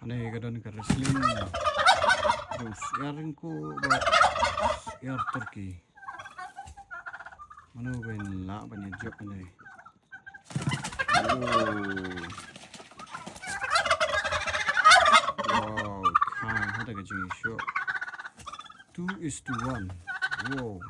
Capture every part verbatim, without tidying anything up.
Hangne ka don ka wrestling. Jong syiar ryngkuh bad syiar turkey. Mano ban lah ban ïa jop hangne. Oh. Wow, kha hata ka jingïashoh. Two is to one. Wow.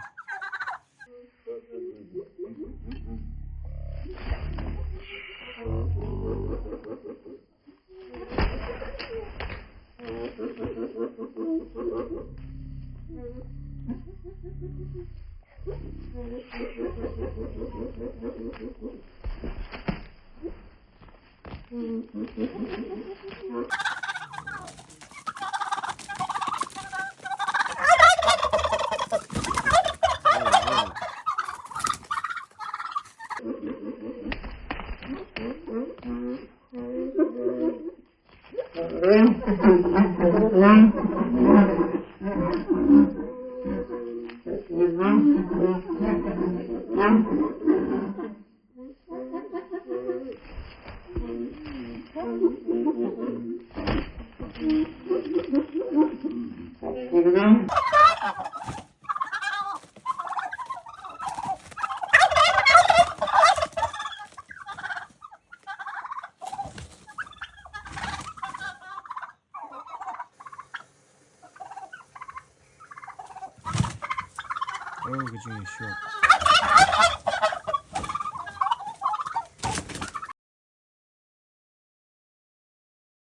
Oh, ka jingïashoh.